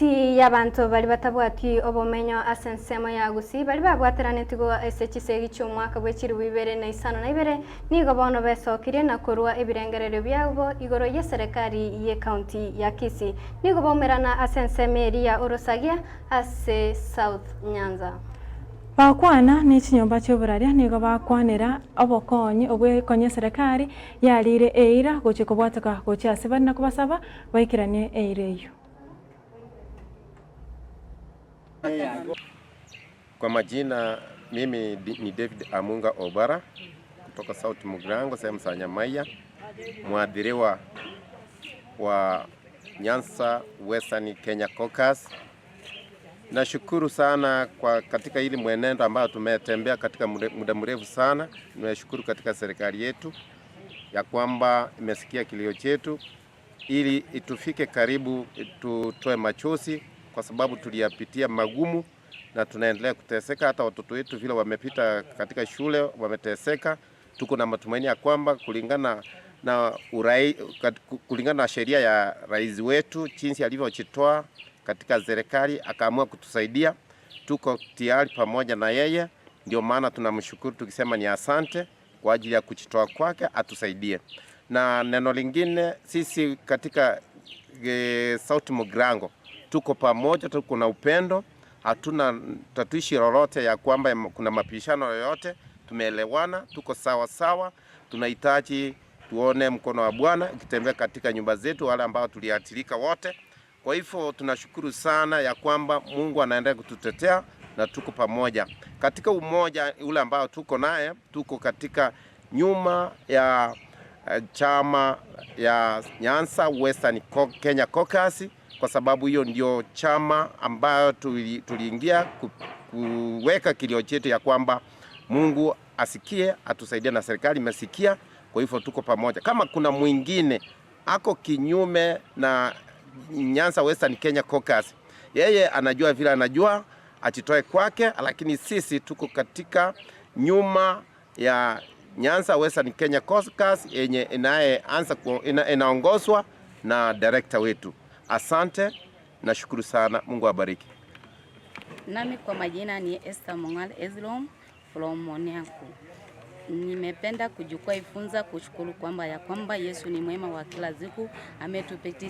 Gati y'abanto baria batabwati obomenyo ase ensemo ya Gusii, baria babwateranetigwe ase chisegi chi'omwaka bwe chilifu ibere na isano na ibere, nigo bono besokirie na korua ebirengererio biabo igoro y'eserekari y'ecounty ya Kisii. Nigo baumerana ase ensemo eria ya Orosagia ase South Nyanza. Bakwana ne chinyomba chi'oboraria nigo bakwanera obokonyi obw'ekonya eserekari yarire eira gochia kobwatoka gochia ase bare na kobasaba baikeranie eira eyio. Kwa majina mimi ni David Amunga Obara kutoka South Mugirango sehemu za Nyamaiya, mwadhiriwa wa Nyanza Western Kenya Caucus. Nashukuru sana kwa katika hili mwenendo ambayo tumetembea katika muda mrefu sana. Nimeshukuru katika serikali yetu ya kwamba imesikia kilio chetu ili itufike karibu, tutoe machozi kwa sababu tuliyapitia magumu na tunaendelea kuteseka. Hata watoto wetu vile wamepita katika shule wameteseka. Tuko na matumaini ya kwamba kulingana na urai, kulingana na sheria ya rais wetu jinsi alivyojitoa katika serikali akaamua kutusaidia, tuko tayari pamoja na yeye. Ndio maana tunamshukuru tukisema ni asante kwa ajili ya kujitoa kwake atusaidie. Na neno lingine, sisi katika e, South Mugirango tuko pamoja, tuko na upendo, hatuna tatuishi lolote ya kwamba kuna mapishano yoyote. Tumeelewana, tuko sawa sawa. Tunahitaji tuone mkono wa Bwana ukitembea katika nyumba zetu, wale ambao tuliathirika wote. Kwa hivyo tunashukuru sana ya kwamba Mungu anaendelea kututetea na tuko pamoja katika umoja ule ambao tuko naye, tuko katika nyuma ya chama ya Nyanza Western Kenya Caucus, kwa sababu hiyo ndio chama ambayo tuliingia kuweka kilio chetu ya kwamba Mungu asikie atusaidie, na serikali imesikia. Kwa hivyo tuko pamoja. Kama kuna mwingine ako kinyume na Nyanza Western Kenya Caucus, yeye anajua vile anajua ajitoe kwake, lakini sisi tuko katika nyuma ya Nyanza Western Kenya Caucus yenye inayeanza ina, inaongozwa na director wetu. Asante, nashukuru sana, Mungu awabariki. Nami kwa majina ni Esther Mongal Ezlom from Moniaku. Nimependa kuchukua ifunza kushukuru kwamba ya kwamba Yesu ni mwema wa kila siku, ametupitisha